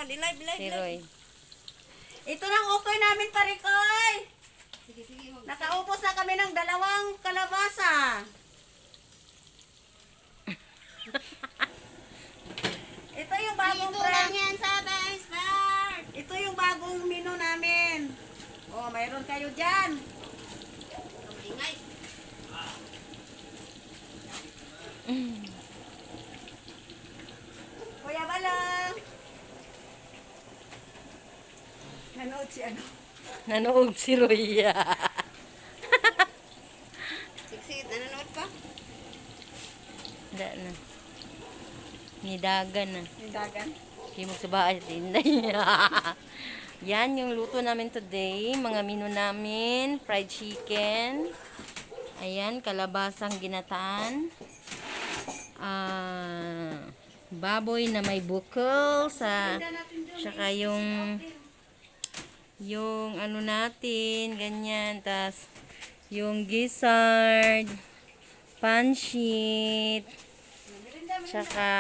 Si Roy. Ito lang okay namin parikoy. Nakaupos na kami ng 2 kalabasa. Ito yung bagong brand. Yan sa Smart. Ito yung bagong menu namin. Oh, mayroon kayo dyan. Ingay. Kuya Balang. Nanood si ano? Nanood si Roy. Siksit, nanonood pa? Da na. Nidagan na. Dagan. Hindi mo sa bahay. Tinday. Yan yung luto namin today. Mga menu namin. Fried chicken. Ayan, kalabasang ginataan. Baboy na may bukol sa saka yung ano natin, ganyan. Tas yung gizzard, pansit, saka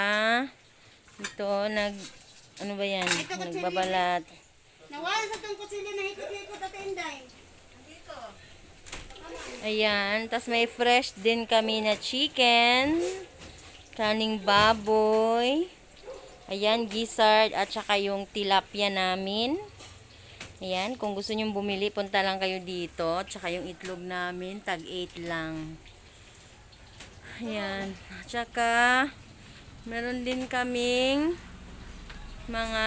ito ano ba yan? Nagbabalat. Nawala sa tong kutsilyo na hikot-hikot at Inday. Dito. Ayan, tas may fresh din kami na chicken, kaning baboy. Ayan, gizzard at saka yung tilapia namin. Ayan, kung gusto nyong bumili, punta lang kayo dito. At saka yung itlog namin, tag 8 lang. Ayan, at saka meron din kaming mga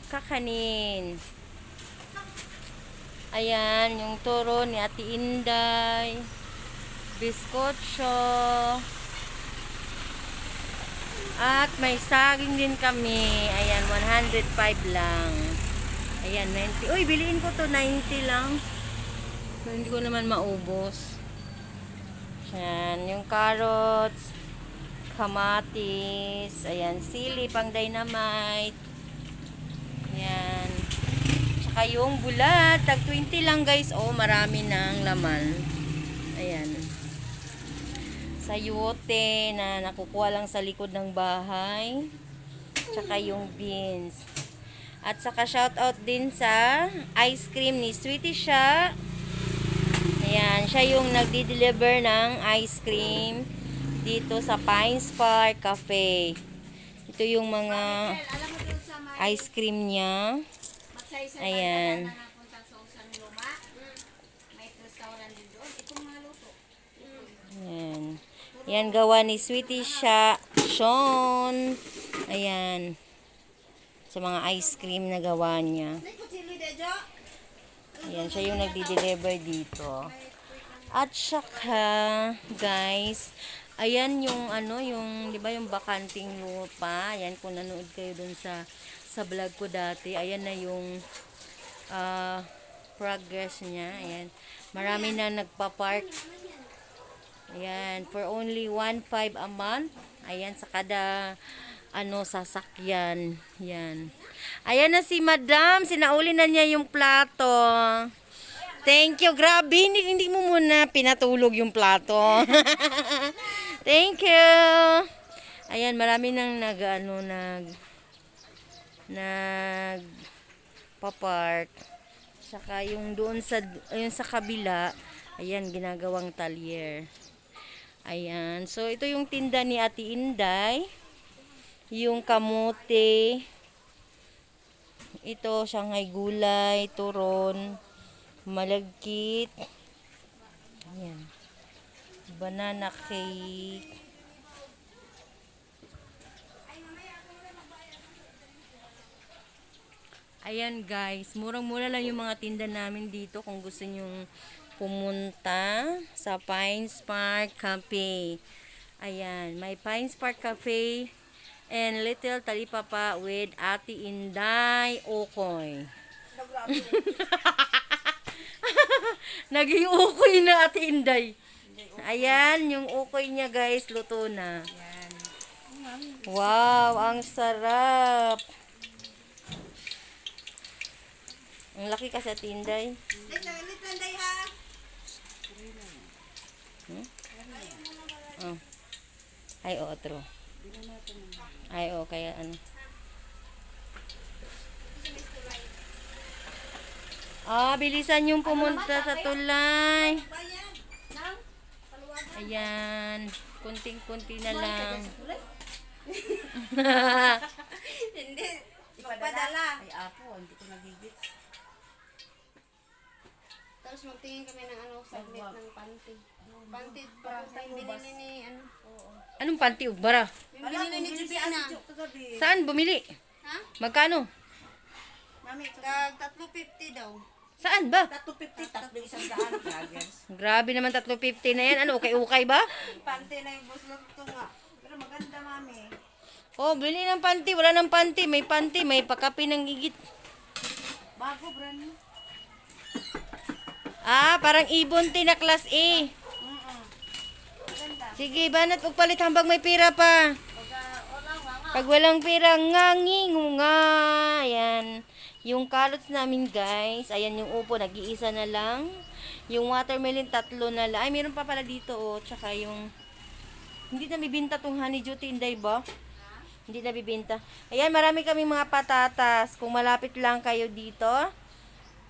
kakanin. Ayan, yung turo ni Ate Inday, biskotso, at may saging din kami. Ayan, 105 lang. Ayan, 90. Uy, biliin ko to, 90 lang. Hindi ko naman maubos. Ayan, yung carrots, kamatis, ayan, sili, pang dynamite. Ayan. Tsaka yung bulat, tag 20 lang guys. Oh, marami ng laman. Ayan. Sayote na nakukuha lang sa likod ng bahay. Tsaka yung beans. At saka shout out din sa ice cream ni Sweetie Sha. Ayan, siya yung nagdi-deliver ng ice cream dito sa Pines Park Cafe. Ito yung mga ice cream niya. Ayan. Ayan. Ayan, gawa ni Sweetie Sha, Sean. Ayan. Sa mga ice cream na gawa niya. Ayan, siya yung nagdi-deliver dito. At saka, guys, ayan yung ano, yung, di ba yung bakanting lupa. Ayan, kung nanood kayo dun sa vlog ko dati. Ayan na yung progress niya. Ayan. Marami na nagpa-park. Ayan, for only 1.5 a month. Ayan, sa kada ano, sasakyan. Yan. Ayan na si Madam. Sinauli na niya yung plato. Thank you. Grabe, hindi mo muna pinatulog yung plato. Thank you. Ayan, marami nang papark. Saka yung doon sa kabila, ayan, ginagawang talyer. Ayan. So, ito yung tinda ni Ate Inday. Yung kamote. Ito, Shanghai gulay, turon, malagkit. Ayan. Banana cake. Ayan guys, murang-mura lang yung mga tinda namin dito kung gusto nyong pumunta sa Pines Park Cafe. Ayan, may Pines Park Cafe and Little Talipapa with Ate Inday Okoy. Naging ukoy na Ate Inday. Ayan, yung ukoy niya guys, luto na. Wow, ang sarap. Ang laki kasi Ate Inday. Oh. Ay, true. Ay, kaya ano. Bilisan yung pumunta sa tulay. Bayan. Nang? Paluwagan. Ayan. Kunting-kunti na lang. Hindi. Ipadala. Ay, apo, hindi ko nagigit. Tapos magtingin kami ng saglit ng panty. Panty pa yung binili ni Anong panty ugbara? Yung binili ni Jibina. Kagabi. Saan bumili? Ha? Magkano? Mami, Tag 350 daw. Saan ba? 350, tatlo isang daan. Vloggers. Grabe naman 350 na yan. Ano, ukay-ukay ba? Pante na yung boss lang ito nga. Pero maganda, mami. Oh, bili ng panty. Wala ng panty. May panty. May pakapi ng gigit. Bago, brand new. Parang ibon na class A. Maganda. Sige, banat palit hambang may pira pa. Pag walang pira, ngangingunga. Ayan. Yung carrots namin, guys. Ayan yung upo, nag-iisa na lang. Yung watermelon, 3 na lang. Ay, meron pa pala dito, oh. Tsaka yung... Hindi na bibinta tong honeydew tinday ba? Hindi na bibinta. Ayan, marami kaming mga patatas. Kung malapit lang kayo dito.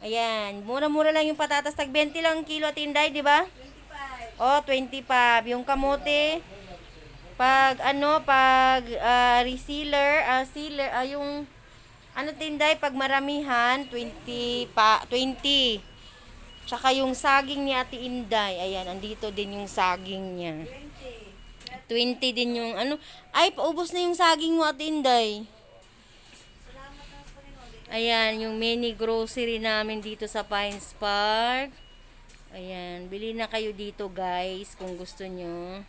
Ayan, mura-mura lang yung patatas. Tag 20 lang ang kilo at tinday, di ba? 25. 25. Yung kamote, pag resealer, yung tinday, pag maramihan, 20 pa, 20. Tsaka yung saging ni Ate Inday, ayan, andito din yung saging niya. 20 din yung paubos na yung saging mo, Ate Inday. Ayan, yung mini grocery namin dito sa Pines Park. Ayan, bili na kayo dito, guys, kung gusto nyo.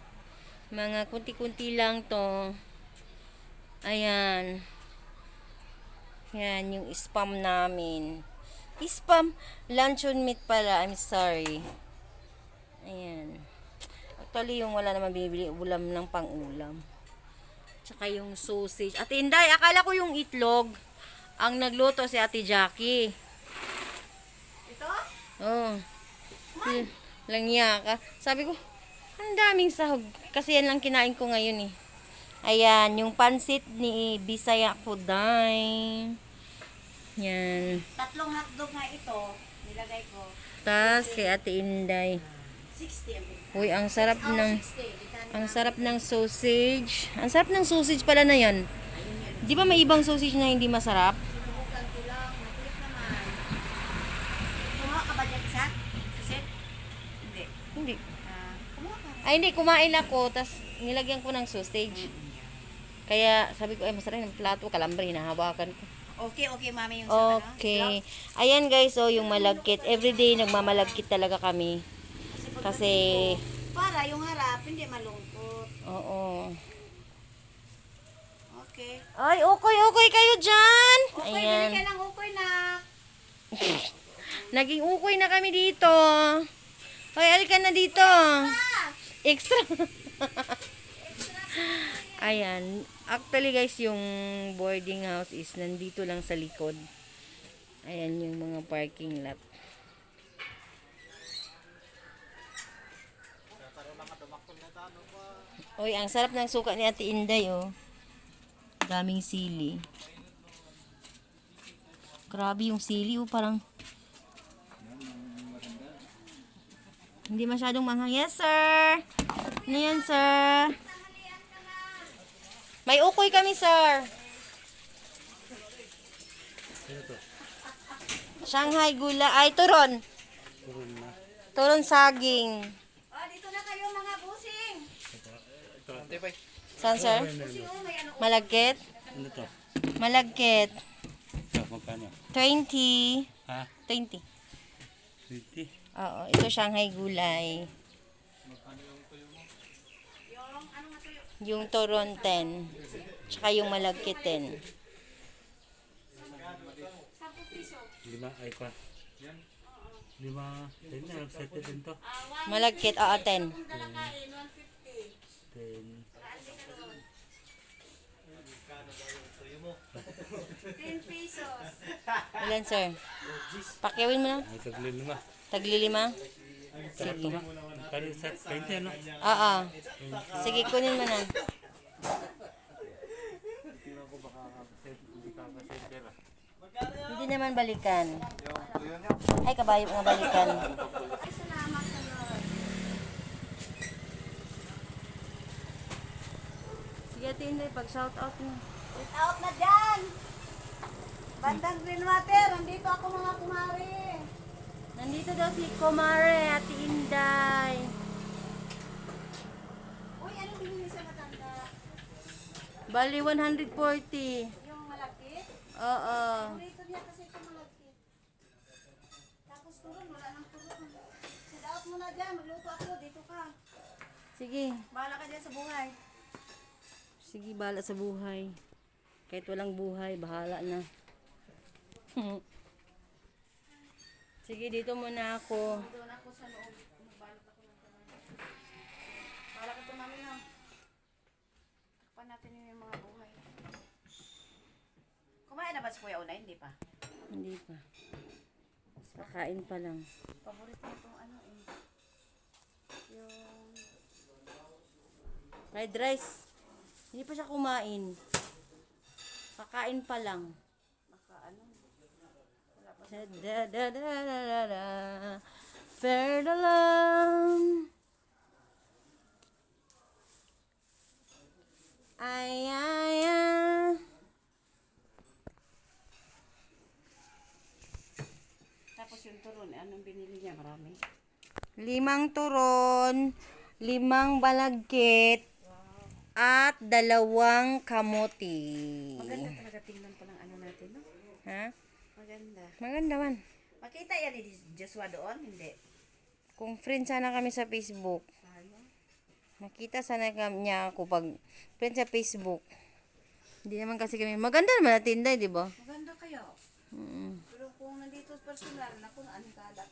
Mga kunti-kunti lang to. Ayan. Yan, yung spam namin. Spam, luncheon meat pala. I'm sorry. Ayan. Actually, yung wala naman bibili, ulam lang pang ulam. Tsaka yung sausage. Ate Inday, akala ko yung itlog. Ang nagluto si Ate Jackie. Ito? Oh. Langya ka. Sabi ko, ang daming sahog. Kasi yan lang kinain ko ngayon eh. Ayan, yung pansit ni Bisaya Kuday. Yan. 3 hotdog nga ito, nilagay ko. Tas kay Ate Inday. 60 ang bili. Uy, ang sarap ng 60. ang sarap ng sausage. Ang sarap ng sausage pala na yan. Di ba may ibang sausage na hindi masarap? Sinubukan ko lang, nakulit naman. Kumuha ka ba dyan isa? Set? Hindi. Hindi. Kumuha ka. Ay, hindi. Kumain ako. Tas nilagyan ko ng sausage. Kaya sabi ko, ay masarap ng plato. Kalambre, hinahawakan ko. Okay, mami yung sa Okay. Ayan guys, so yung malagkit. Everyday nagmamalagkit talaga kami. Kasi, para yung harap, hindi malungkot. oo. Okay. Ay, okay kayo dyan. Okay, Ayan. bili ka ng ukoy na. Naging ukoy na kami dito. Hoy, alika na dito. Extra. Ayan. Actually guys, yung boarding house is nandito lang sa likod. Ayan yung mga parking lot. Uy, ang sarap ng suka ni Ate Inday, oh. Daming sili. Grabe yung sili, oh. Parang hindi masyadong manghang. Yes, sir. Ano yan, sir? May ukoy kami, sir. Shanghai gula. Ay, turon. Turon saging. Dito na kayo mga busing. Saan, sir? Malagkit? Ano to? Malagkit. Magkano? 20. Ha? 20. 50? Oo, ito Shanghai gulay. Yung turon 10. Tsaka yung malagkit 10. 5 ay pa. 5. 10 na. Nagsete din to. Malagkit, oo, 10. 10. 10 pesos. Ilan, sir? Pakiawin mo na. Ay, tagli 5. Tagli 5. Sarap to ba? Kano sa 20 ano? Oo. Sige, kunin mo na. Tingnan ko baka hindi ka kasi pera. Hindi Pwede naman balikan. Ay, kabayo nga balikan. Ay, salamat sa Lord. Sige, Ate Inday, pag-shout out mo. Shout out na dyan. Bandang Greenwater, nandito ako mga kumari. Nandito daw si Komare, Ate Inday. Uy, anong binili sa matanda? Bali, 140. Yung malaki? Oo. Paborito niya kasi ito malaki. Tapos turon, wala nang turon. Shout out mo na dyan, magluto ako, dito ka. Sige. Bahala ka dyan sa buhay. Sige, bahala sa buhay. Kahit walang buhay, bahala na. Sige, dito muna ako. Doon ako sa loob. Magbalot ako ng kamay. Bahala ka tumami na. Takpan natin yung mga buhay. Kumain na ba si Kuya Una? Hindi pa. Hindi pa. Kakain pa lang. Paborito niya itong ano eh. Yung... Fried rice. Hindi pa siya kumain. Kakain pa lang. Naka ano. Wala pa. Da da da da da da. Fair the lamb. Ay ay ay. Tapos yung turon, anong binili niya? Marami. 5 turon, 5 balagkit, at 2 kamote. Maganda talaga tingnan pa ng ano natin, no? Ha? Maganda. Maganda man. Makita yan ni Joshua doon? Hindi. Kung friend sana kami sa Facebook. Sayang. Makita sana niya ako pag friend sa Facebook. Hindi naman kasi kami. Maganda naman na tinday, di ba? Maganda kayo. Pero kung nandito personal, naku, ano kalat.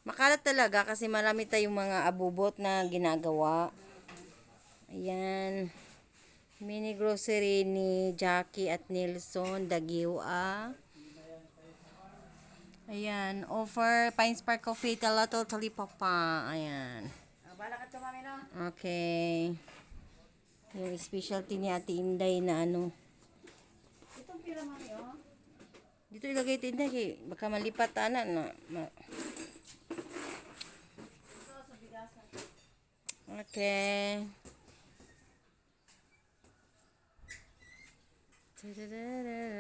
Makalat talaga kasi marami tayong mga abubot na ginagawa. Ayan. Mini grocery ni Jackie at Nelson Dagiwa. Ayan. Offer Pines Park Coffee Talato Talipapa. Ayan. Bala ka tumami, no? Okay. Yung specialty ni Ate Inday na ano. Itong pira, mami, oh. Dito ilagay Ate Inday. Kay baka malipat na. Ito, sa bigasan. Okay. Da-da-da-da.